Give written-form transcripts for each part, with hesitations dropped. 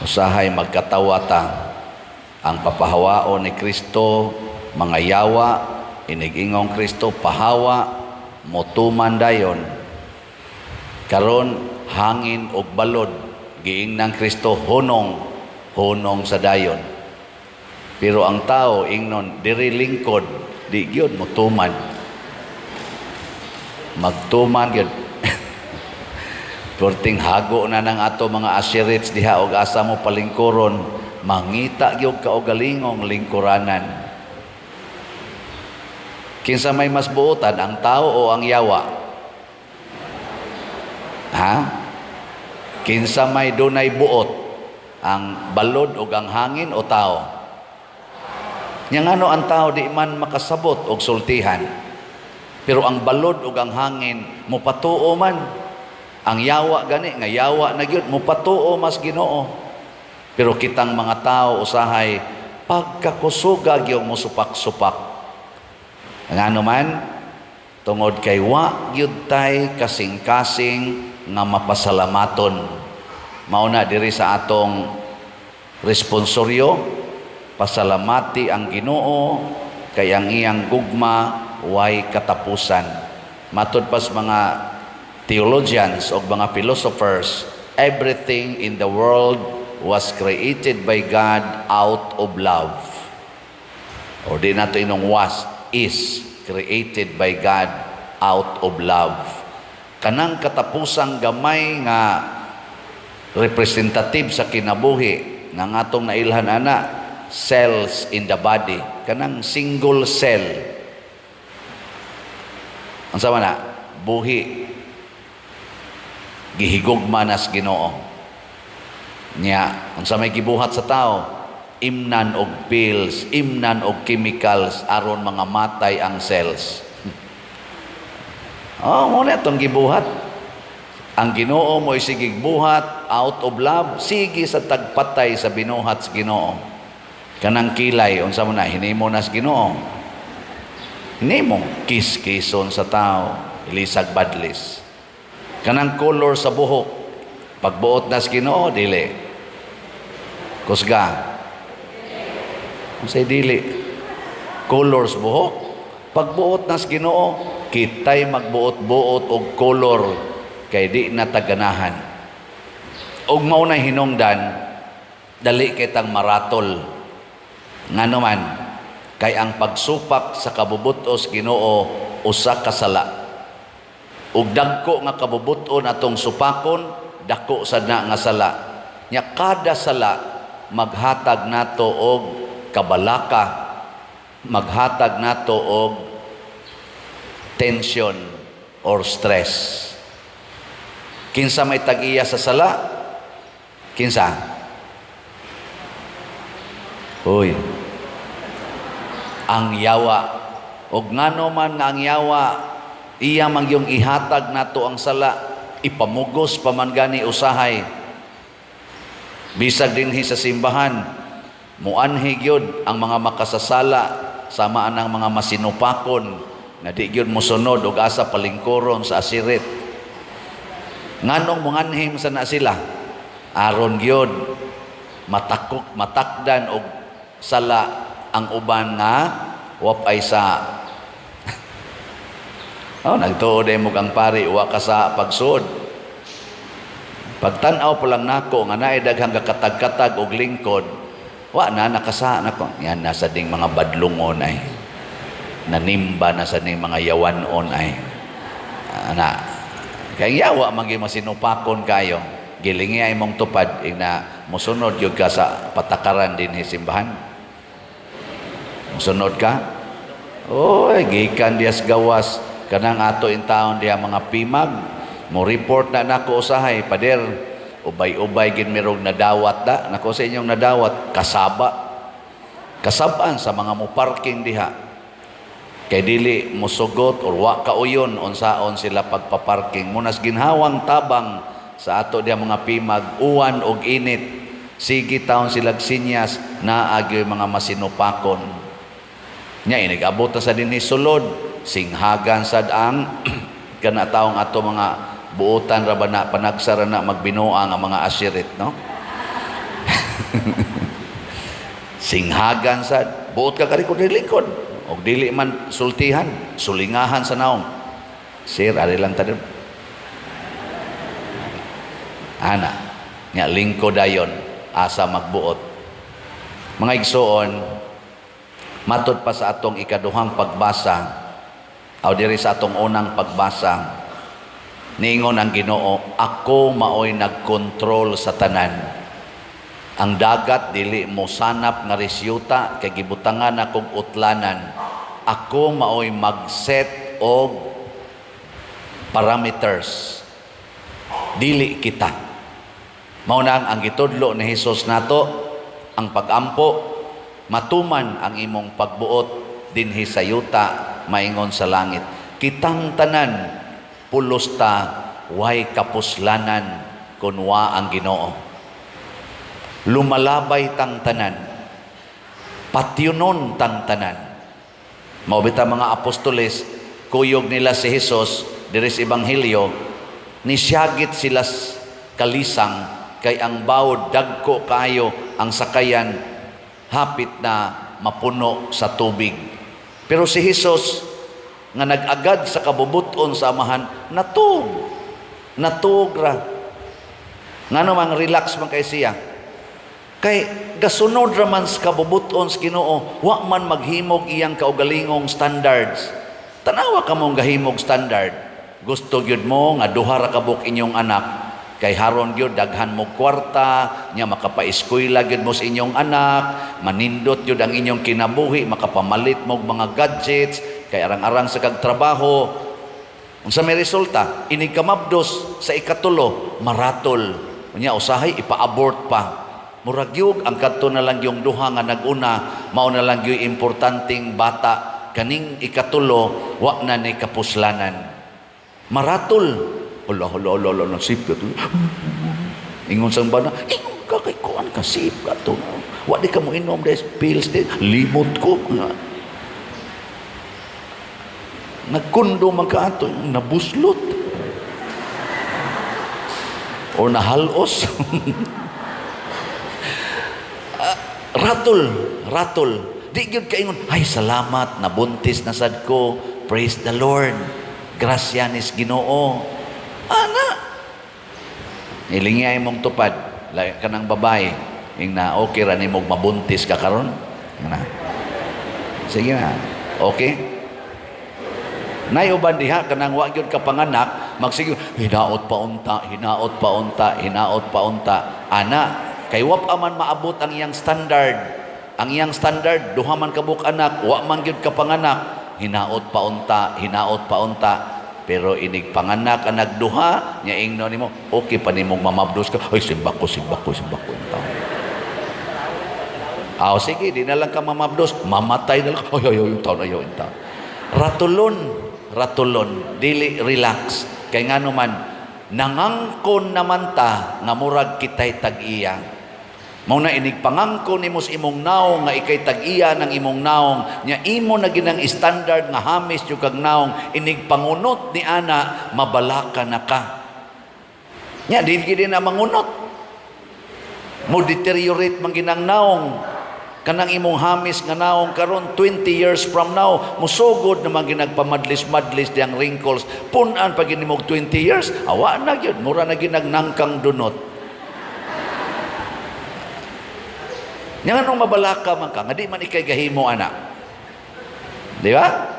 Usahay magkatawa ta. Ang papahawaon ni Kristo, mga yawa, inig-ingong Kristo, "Pahawa," motuman dayon. Karon hangin og balod, giingnan Kristo, "Hunong," hunong sa dayon. Pero ang tao ingnon, "Diri lingkod," di gyud motuman. Magtuman gyud. Perting hago na ng ato mga usherettes diha og asa mo palingkuron, mangita gyud kaugalingong lingkuranan. Kinsa may mas buotan, ang tao o ang yawa? Ha? Kinsa may dunay buot, ang balod o ang hangin o tao? Nya ngano ang tao di man makasabot og sultihan? Pero ang balod ug ang hangin mopatuo man. Ang yawa gani nga yawa na gyud mopatuo mas Ginoo. Pero kitang mga tao usahay pagkakusuga gyud mosupak-supak. Ngano man? Tungod kay wa gyud tay kasing-kasing nga mapasalamaton. Mao na diri sa atong responsoryo, pasalamati ang Ginoo kay ang iyang gugma way katapusan. Matud pas mga theologians o mga philosophers, everything in the world was created by God out of love. O di nato inong was, is created by God out of love. Kanang katapusang gamay nga representative sa kinabuhi ng atong nailhan ana, cells in the body, kanang single cell, ang sama na buhi, gihigugma nas Ginoo niya. Unsa may gibuhat sa tao? Imnan og pills, imnan og chemicals aron mga matay ang cells. Oh, mo na itong gibuhat. Ang Ginoo mo sigig buhat out of love, sige sa tagpatay sa binuhat sa Ginoo. Kanang kilay, unsa mo na hinimo na sa Ginoo? Hinimo kiss-kisson sa tao, ilisag badlis. Kanang color sa buhok, pagbuot na sa Ginoo, dili. Kusga. Unsay dili? Color sa buhok. Pagbuot na sa Ginoo, kitay magbuot-buot og color kay di na taganahan. Og mao na hinungdan, dali kitang maratol. Ngano man? Kay ang pagsupak sa kabubutos Ginoo usa ka sala. Ug dagko nga kabubuton atong supakon, dako sad na nga sala. Nya kada sala maghatag nato og kabalaka, maghatag nato og tension or stress. Kinsa may tag-iya sa sala? Kinsa? Uy. Ang yawa. Og ngano man nga ang yawa iya man yung ihatag nato ang sala, ipamugos pa man gani usahay. Bisag dinhi sa simbahan, muanhi gyud ang mga makasasala sama anang mga masinupakon nga di gyud mosunod og asa palingkuron sa usherette. Nganong munganhim sa na sila? Aron gyud matakok matakdan og sala ang uban nga wapay sa. Oh, nagtuo mo kang pari, wa ka sa pagsud. Pagtan-aw pa lang nako nga naay daghang kakatag-katag og lingkod, wa na nakasa nako. Yan nasa ding mga badlungon ay. Nanimba na sa ding mga yawanon ay. Ana. Kay yawa man gyud masinupakon kayo. Gilingi ay mong tupad ina mosunod gyud ka sa patakaran dinhi simbahan. Mosunod ka? Oy, gikan dias gawas kanang ato in taon diha mga pimag mo report na nako usahay, "Pader, ubay-ubay gid mirog nadawat da." Nako, sa inyong nadawat? Kasaba, kasabaan sa mga mo parking diha kay dili mosugot or wa kauyon unsaon sila pagpaparking. Munas ginhawang tabang sa ato diha mga pimag, uwan og init, sige taon silag sinyas, naa gyoy mga masinupakon. Nya inigabot na sa dinhi sulod, singhagan sad ang kana taong ato mga buotan ra ba na, panagsara na magbinuang ang mga usherette, no? Singhagan sa buot ka karikod lingkod. Og dili man sultihan, sulingahan sa naong. Sir, ari lang ta. Ana, nga lingkod dayon asa magbuot. Mga igsoon, matod pa sa atong ikaduhang pagbasa, aw diri sa atong unang pagbasa, niingon ang Ginoo, "Ako maoy nagkontrol sa tanan. Ang dagat dili mo sanap nga risyuta kay gibutangan akong utlanan. Ako maoy mag-set og parameters. Dili kita." Mao na ang gitudlo ni Hesus nato ang pagampo, "Matuman ang imong pagbuot dinhi sa yuta maingon sa langit." Kitang tanan pulos ta, way kapuslanan kun wa ang Ginoo. Lumalabay tang tanan. Patyunon tang tanan. Mao bitaw mga apostoles, kuyog nila si Hesus diri sa Ebanghelyo, nisyagit sila kalisang kay ang bawod dagko kaayo, ang sakayan hapit na mapuno sa tubig. Pero si Hesus nga nag-agad sa kabubuton sa Amahan, natug. Natug ra. Ngano mang relax man kay siya? Kay gasunod ra man sa kabubuton sa Ginoo, wa man maghimog iyang kaugalingong standards. Tanawa ka mong gahimog standard. Gusto gyud mo nga duha ra kabuk inyong anak kay haron gyud daghan mo kwarta nya, makapaeskwela gyud mo sa inyong anak, manindot gyud ang inyong kinabuhi, makapamalit mo og mga gadgets kay arang-arang sa kag trabaho. Unsa may resulta? Inig kamabdos sa ikatulo, maratol. Unya usahay ipa-abort pa. Murag yug ang kadto na lang yung duha nga nag-una, mao na lang yung importanteng bata, kaning ikatulo wa na ni kapuslanan. Maratol. Hala, hala, hala, hala, nasip ka to. Ingon sang bana, "Ingon ka kay kuan ka, sip ka to. Wa di ka mo inom des pills di, limot ko." Nagkundo man ka ato, nabuslot. O nahalos. Ah, ratol, ratol. Di gyud kaingon, "Ay, salamat, nabuntis na sad ko. Praise the Lord. Grasya nis Ginoo." Ana. Ilingi ay mong tupad. Lagi ka ng babae. Ing na, okay ra nimo mabuntis ka karon? Ing na. Sige na. Okay? Nay uban diha kanang wa gyud ka panganak, magsige hinaot pa unta, hinaot pa unta, hinaot pa unta. Ana, kay wa pa man maabot ang iyang standard. Ang iyang standard duha man kabuk anak, wa man gyud ka panganak, hinaot pa unta, hinaot pa unta. Pero inig panganak ang nagduha, nya ingno nimo, okay pa nimong mamabdos ka. "Ay, simbako, simbako, simbako." Taon. Aw, sige, di na lang ka mamabdos, mamatay na lang. Ay, ay, ay, yung taon, ay, yung taon. Ratulon, ratulon, dili relax. Kay ngano man, nangangkon naman ta nga murag kitay tag-iya. Mao na inig pangangkon nimo sa imong naong nga ikay tag-iya ng imong naong, nya imo na ginang standard nga hamis yung kag naong, inig pangunot ni ana, mabalaka na ka. Nya di gid na mangunot. Mo deteriorate man ginang naong. Kanang imong hamis nga naong karon, 20 years from now musugod naman ginagpamadlis-madlis diyang wrinkles. Pun-an pag inimog 20 years, awa na gyud, mura na ginagnangkang dunot. Nya nganong mabalaka man ka nga di man ikay gahimo ana? Di ba?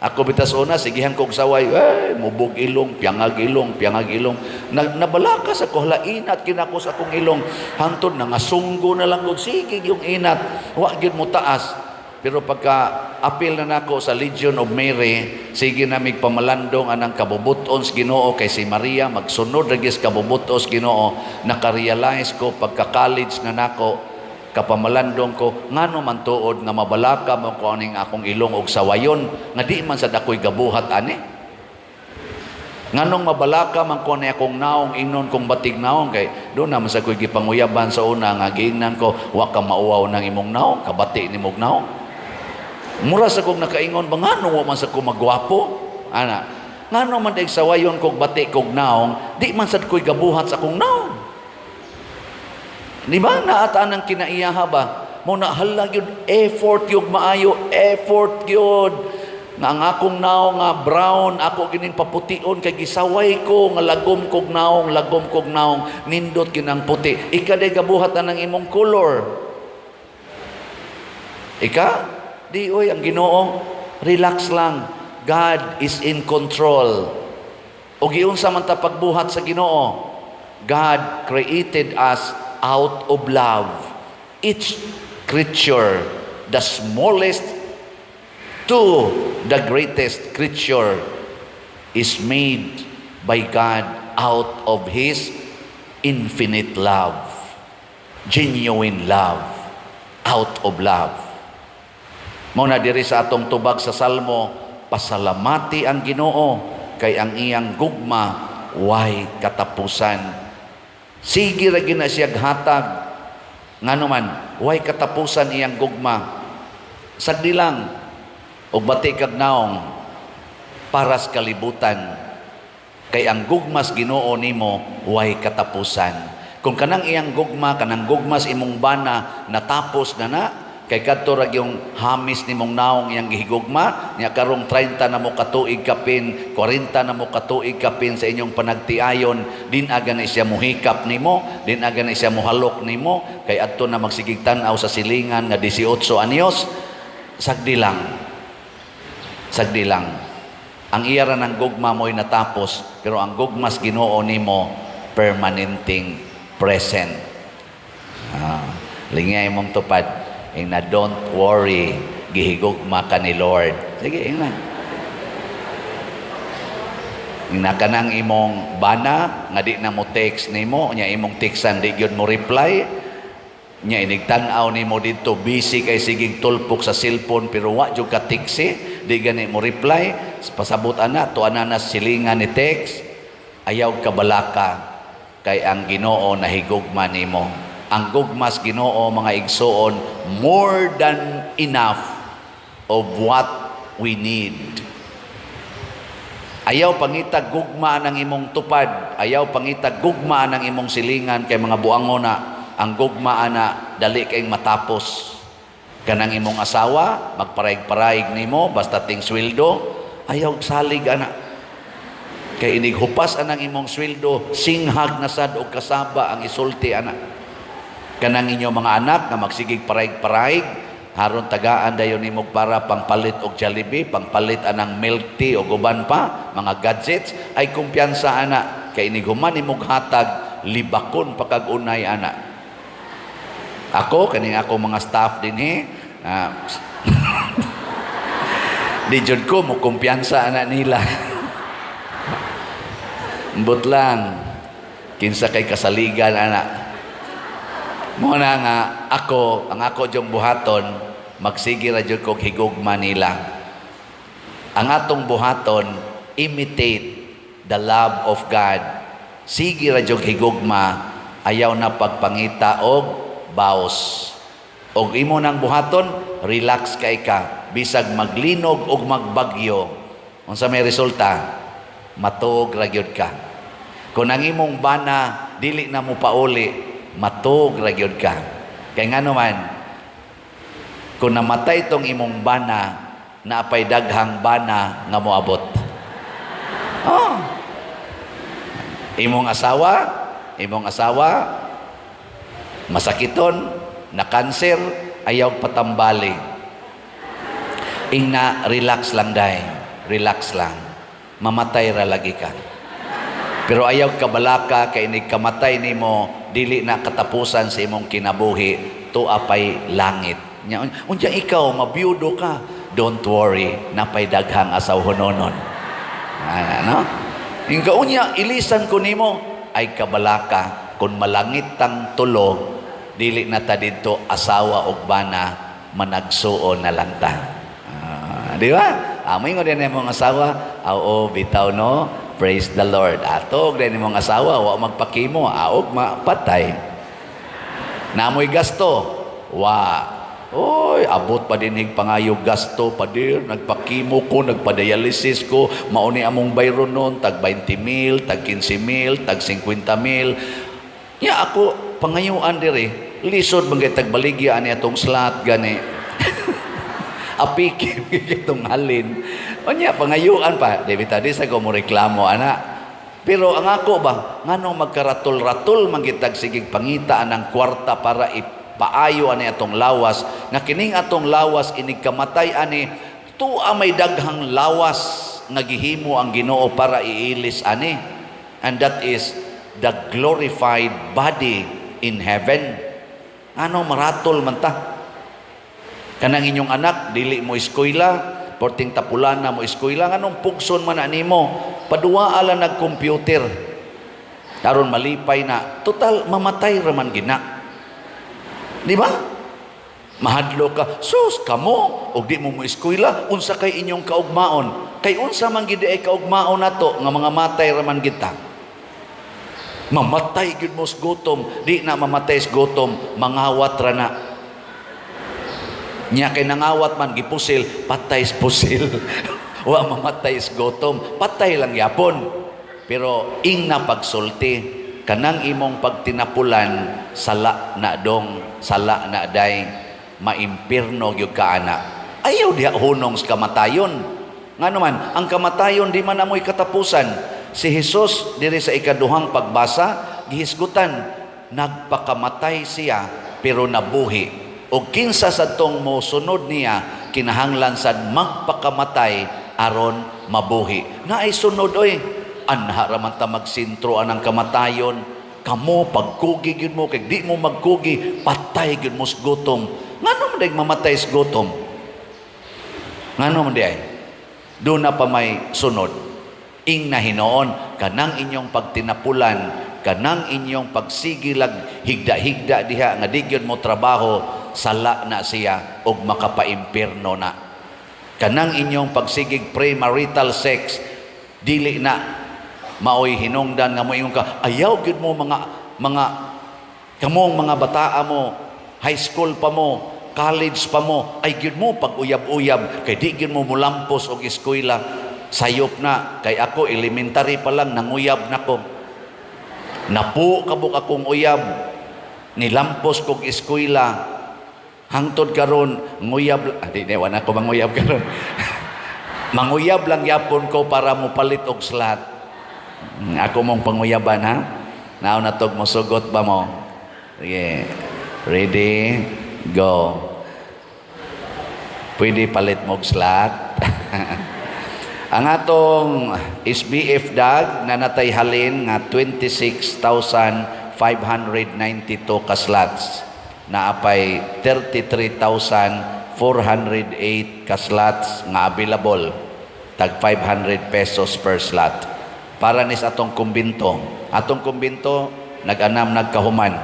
Ako bitas una, sigihan kog saway, eh, mubog ilong, piangag ilong, piangag ilong. Na, nabalaka sa ko, hala, inat kinako sa akong ilong. Hantod na nga sunggo na lang kog, sige yung inat, wa gyud mo taas. Pero pagka apil na nako sa Legion of Mary, sige na mig pamalandong anang kabubuton sa Ginoo kay si Maria magsunod ra gyud sa kabubuton sa Ginoo. Nakarealize ko pagka college na nako, kapamalandong ko, ngano man tuod nga mabalaka mo ko aning akong ilong og sawayon nga di man sad ako'y gabuhat ani? Nganong mabalaka man ko ni akong naong, ingnon kong batig naong, kay doon naman sa ko'y gipanguyaban sa una nga giingnan ko, "Wa ka mauwaw ng imong naong, kabati ni mong naong." Mura sa kong nakaingon ba, ngano wa man sa ko magwapo ana? Ngano man dag sawayon kog bati kog naong, di man sad ko'y gabuhat sa akong naong? Di ba naataan ang kinaiyaha ba? Mo na hala gyud, effort gyud maayo, effort gyud. Nga ang akong naong nga brown, ako gining papution kay gisaway ko nga lagom kog naong, lagom kog naong, nindot ginang puti. Ika day gabuhat na ng imong color. Ika? Di oy, ang Ginoo, relax lang. God is in control. O giunsa man ta pagbuhat sa Ginoo? God created us out of love. Each creature, the smallest to the greatest creature, is made by God out of His infinite love. Genuine love. Out of love. Mao na diri sa atong tubag sa Salmo, pasalamati ang Ginoo kay ang iyang gugma way katapusan. Sige ra gina siya hatag. Ngano man, way katapusan iyang gugma. Sagdi lang og bati kag naong para sa kalibutan kay ang gugmas Ginoo nimo way katapusan. Kung kanang iyang gugma, kanang gugmas imong bana natapos na na, kay kadto ra yung hamis nimong naong iyang gihigugma niya, karong 30 na mo katuig kapin, 40 na mo katuig kapin sa inyong panagtiayon, din aga na siya muhikap nimo, din aga na siya muhalok nimo, kay adto na magsigig tan-aw sa silingan nga 18 anyos. Sagdi lang, sagdi lang, ang iya ra ng gugma mo'y natapos, pero ang gugmas Ginoo nimo permanenteng present. Lingay mong tupad. Ingna, "Don't worry, gihigugma ka ni Lord." Sige, ingna. Ingna kanang imong bana nga di na mo text nimo, nya imong textan di gyud mo reply. Nya inig tan-aw nimo didto, busy kay sigig tulpok sa cellphone, pero wa jud ka text, di gani mo reply. Pasabot ana, tuwa na silingan ni text. Ayaw kabalaka kay ang Ginoo nahigugma nimo. Ang gugmas Ginoo, mga igsuon, more than enough of what we need. Ayaw pangita gugma ng imong tupad, ayaw pangita gugma ng imong silingan kay mga buango na. Ang gugma ana dali kay matapos. Kanang imong asawa, magparaig-paraig nimo basta ting sweldo, ayaw salig ana. Kay inig hupas anang imong sweldo, singhag na sad og kasaba ang isulti ana. Kanang inyo mga anak nga magsigig paraig-paraig, haron tagaan dayon nimo para pangpalit og Jollibee, pangpalit anang milk tea o uban pa, mga gadgets, ay kumpiyansa ana kay inig human nimog hatag, libakon pa kag unay ana. Ako kaning ako mga staff dinhi, di jud ko mo kumpiyansa ana nila. Ambot lang kinsa kay kasaligan ana. Mo na nga ako, ang ako jung buhaton, magsige ra jud kog higugma nila. Ang atong buhaton, imitate the love of God. Sige ra jud higugma, ayaw na pagpangita og baos. Og imo nang buhaton, relax kay ka bisag maglinog og magbagyo. Unsa may resulta? Matuog ra gyud ka. Kung ang imong bana dili na mo pauli, matuog ra gyud ka. Kay ngano man, kung namatay tong imong bana, naapay daghang bana nga moabot. Oh. Imong asawa masakiton, na kanser, ayaw patambali. Ingna, "Relax lang day, relax lang. Mamatay ra lagi ka." Pero ayaw kabalaka kay inig kamatay nimo, dili na katapusan sa imong kinabuhi, tuwa pay langit. Nya unya ikaw mabiyudo ka, don't worry, napay daghang asawhononon. Ano? Ingka unya ilisan ko nimo, ay kabalaka kung malangit tang tulo, dili na ta didto asawa og bana, managsuon na lang ta. Di ba? Amoy mo din imong asawa, oo, bitaw no, praise the Lord. Ato din imong asawa, wa magpa-chemo, aog mapatay. Namoy gasto, wa. Oy, abot pa din hig pangayo gasto padir, nagpa-chemo ko, nagpa-dialysis ko, mao ni among bayron noon, tag 20 mil, tag 15 mil, tag 50 mil. Ya ako, pangayuan diri, lisod man kay tagbaligya ani atong slot gani. Apiki itong halin. Unya pangayuan pa, di bitaw di sa ko mo reklamo ana. Pero ang ako ba, nganong magkaratol-ratol man gitag sigig pangita ang kwarta para ipaayo ani atong lawas, nga kining atong lawas inig kamatay ani, tuwa may daghang lawas nga gihimo ang Ginoo para iilis ani, and that is the glorified body in heaven. Ano maratol man ta? Kanang inyong anak dili mo eskwela, porting tapulana mo eskwela, nganong pugson man na nimo? Paduwa ala nag-computer aron malipay na. Total mamatay raman gina, di ba? Mahadlo ka, sus kamo og di mo mo eskwela, unsa kay inyong kaugmaon? Kay unsa man gid ay kaugmaon nato nga mga matay raman kita? Mamatay gyud mo sa gutom. Di na mamatay sa gutom, mangawat ra na. Nya kay nangawat man, gipusil, patay sa pusil. Wa mamatay sa gutom, patay lang yapon. Pero ing na pagsulti, kanang imong pagtinapulan, sala na dong, sala na day, maimpirno gyud ka ana. Ayaw diha hunong sa kamatayon. Ngano man, ang kamatayon di man amoy katapusan. Si Jesus diri sa ikaduhang pagbasa, gihisgutan, nagpakamatay siya pero nabuhi. O kinsa sa tong mo sunod niya, kinahanglan sad magpakamatay aron mabuhi. Naay sunod oy. Anha ra man ta magsintro anang kamatayon. Kamo pagkugi gyud mo, kay di mo magkugi, patay gyud mo sa gutom. Ngano man day mamatay sa gutom? Ngano man di ay? Doon na pa may sunod. Ing na hinoon, kanang inyong pagtinapulan, kanang inyong pagsigilag higda-higda diha nga di gyud mo trabaho, sala na siya og makapaimpirno na. Kanang inyong pagsigig premarital sex, dili na maoy hinungdan nga moingon ka, ayaw gyud mo mga kamong mga bataa mo, high school pa mo, college pa mo, ay gyud mo pag uyab-uyab kay di gyud mo mulampos og eskwela. Sayop na kay ako, elementary pa lang nanguyab nako. Napo kabuk akong uyab, nilampos kog eskwela. Hangtod karon nguyab, ah, di, di wala ko manguyab karon. Manguyab lang yapon ko para mopalit og slot. Ako mong panguyaban ha. Now na tog mosugot ba mo? Sige. Ready? Go. Pwede palit mo og slot. Ang atong SBF dag na natay halin nga 26,592 ka slots. Naapay 33,408 ka slots nga available. Tag 500 pesos per slot. Para nis atong kumbinto. Atong kumbinto nag-anam nagkahuman.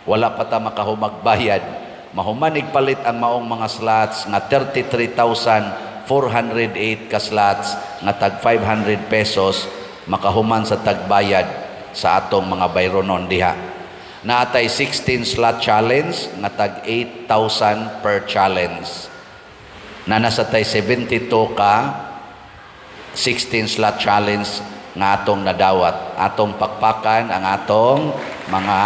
Wala pa ta makahumag bayad. Mahuman igpalit ang maong mga slots nga 33,408 ka slots nga tag 500 pesos, makahuman sa tagbayad sa atong mga bayronon diha. Naatay 16 slot challenge nga tag 8,000 per challenge. Na nasa tay 72 ka 16 slot challenge nga atong nadawat. Atong pakpakan ang atong mga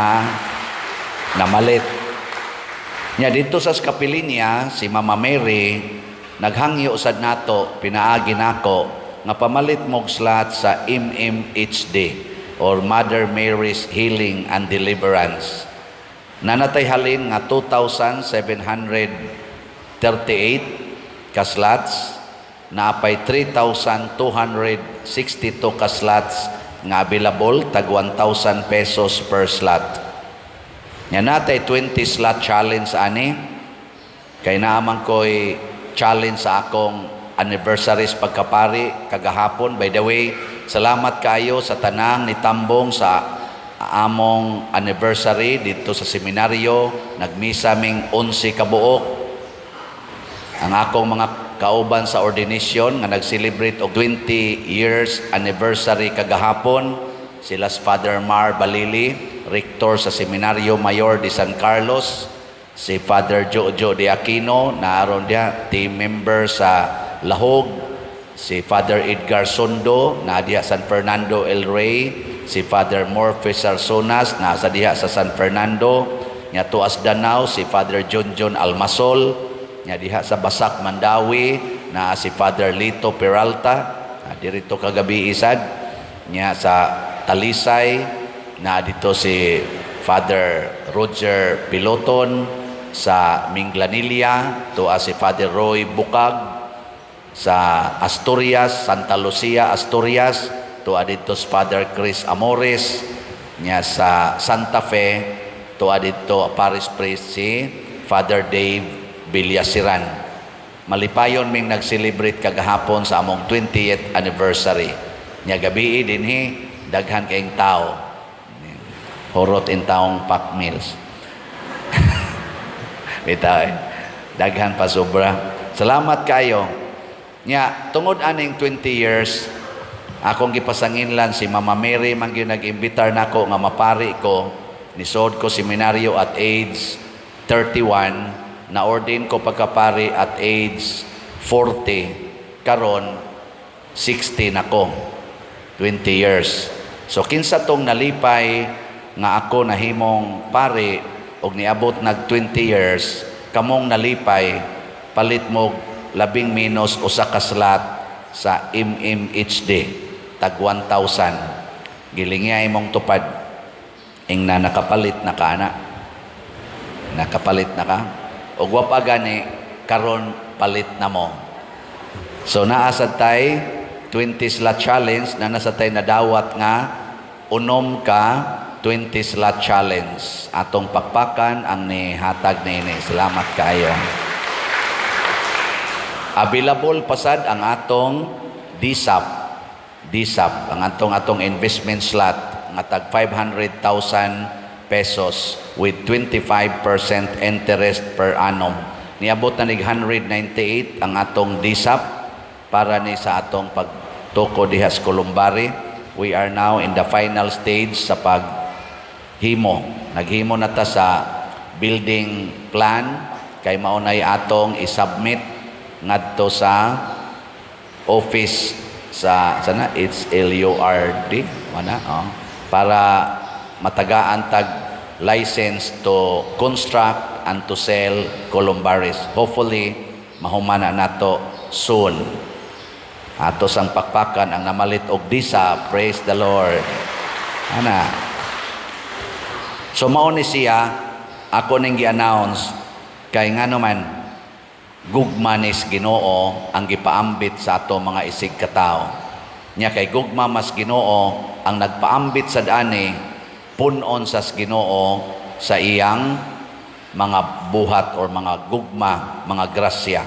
namalit. Nya dito sa Kapilinya, si Mama Mary naghangyo sad nato pinaagi nako nga pamalit mog slot sa MMHD or Mother Mary's Healing and Deliverance. Nanatay halin nga 2,738 ka slots, naapay 3,262 ka slots nga available, tag 1,000 pesos per slot. Nya natay 20 slot challenge ani kay naaman ko'y challenge sa akong anniversaries pagkapari kagahapon. By the way, salamat kayo sa tanang nitambong sa among anniversary dito sa seminaryo. Nagmisa ming 11 kabuok. Ang akong mga kauban sa ordination nga nag-celebrate og 20 years anniversary kagahapon, sila Father Mar Balili, rector sa Seminaryo Mayor de San Carlos, si Father Jojo de Aquino, naaron diha, team member sa Lahog, Si Father Edgar Sondo na diha San Fernando El Rey, si Father Morphe Sarsonas nasa diha sa San Fernando, nya tuas Danao si Father John John Almasol, nya diha sa Basak Mandawi naa si Father Lito Peralta, dirito kagabi isad, nya sa Talisay naa dito si Father Roger Piloton, sa Minglanilla tuwa si Father Roy Bukag, sa Asturias, Santa Lucia, Asturias, tuwa dito si Father Chris Amores, nya sa Santa Fe, tuwa dito parish priest si Father Dave Villasiran. Malipayon ming nag-celebrate kagahapon sa among 20th anniversary. Nya gabii dinhi daghan kaayong tao. Hurot in taong pack meals. Bitaw eh. Daghan pa sobra. Salamat kayo. Nya, tungod aning 20 years, akong gipasanginlan si Mama Mary man gyud nag-imbitar nako nga mapari ko. Nisod ko seminaryo at age 31, na-ordain ko pagkapari at age 40, karon 60 na ko. 20 years. So kinsa tong nalipay nga ako nahimong pari og niabot nag 20 years, kamong nalipay, palit mo labing menos usa ka slot sa MMHD tag 1,000. Gilingyay mong tupad ing na nakapalit na ka ana, nakapalit na ka og wa pa gani karon, palit na mo. So naa sad tay 20 slot challenge na nasa tay nadawat nga unom ka 20 slot challenge. Atong pakpakan ang nihatag niini. Salamat kaayo. Available pasad ang atong DSAP. DSAP, ang atong investment slot nga tag 500,000 pesos with 25% interest per annum. Niabot na nig 198 ang atong DSAP para ni sa atong pagtuko diha sa Columbari. We are now in the final stage sa paghimo. Naghimo na ta sa building plan kay mao nay atong i-submit ngadto sa office sa sana it's LURD mana, oh, para matagaan tag license to construct and to sell columbaries. Hopefully mahuman na nato soon. Ato sang pakpakan ang namalit og disa. Praise the Lord ana. So mao ni siya ako ning gi-announce kay ngano man gugma nis Ginoo ang gipaambit sa ato mga isig katawo. Nya kay gugma mas Ginoo ang nagpaambit sa dani, punon sa Ginoo sa iyang mga buhat or mga gugma, mga grasya.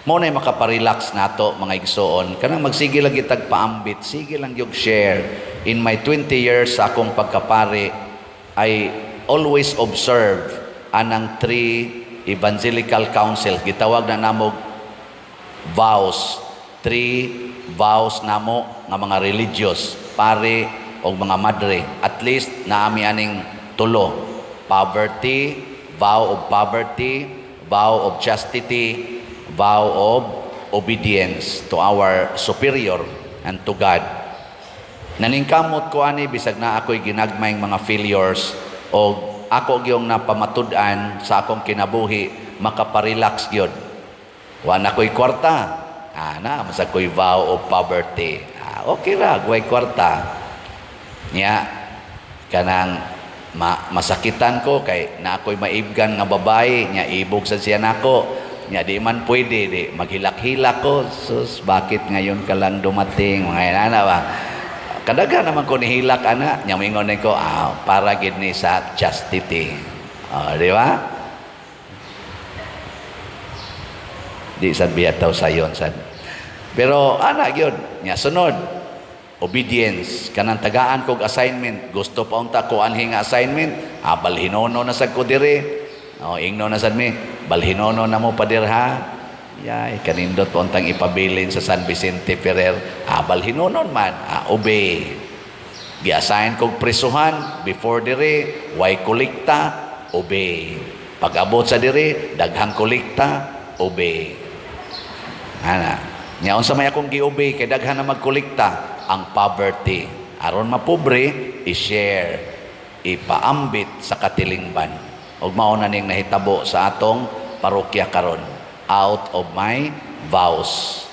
Mao nay makaparelax nato, mga igsoon. Kanang magsige lang kitag paambit, sige lang yung share. In my 20 years sa akong pagkapari, I always observe anang three evangelical council. Gitawag na namo vows. Three vows namo nga mga religious, pare o mga madre. At least naami aning tulo. Poverty, vow of poverty, vow of chastity, vow of obedience to our superior and to God. Naningkamot ko ani bisag na ako'y ginagmayng mga failures o ako gyung napamatud-an sa akong kinabuhi, makaparelax gyud. Wa na ko'y kwarta. Ah, na, masag ko'y vow of poverty. Ah, okay ra, way kwarta. Nya, kanang masakitan ko kay na ako'y maibgan nga babae, nya ibog sa siya nako. Nya di man pwede, di maghilak-hilak ko. Sus, bakit ngayon ka lang dumating? Mga ana ba? Kadaghan naman ko nihilak ana, nya mingon ko, ah, para gid ni sa chastity. Ah, di ba? Di sad biyataw sayon sad. Pero ana gyud, nya sunod obedience, kanang tagaan kog assignment, gusto pa unta ko anhi nga assignment, ah, balhinono na sad ko dire. Oh, ingno na sad mi, balhinono na mo pader ha. Yay, kanindot pa untang ipabilin sa San Vicente Ferrer. Ah, balhinonon man, ah, obey. Gi-assign kog prisuhan before dire, way kolekta, obey. Pag abot sa dire, daghang kolekta, obey. Ana, Nya unsa may akong gi-obey kay daghan na magkolekta? Ang poverty. Aron mapobre, i-share, ipaambit sa katilingban. Ug mao na ning nahitabo sa atong parokya karon. Out of my vows.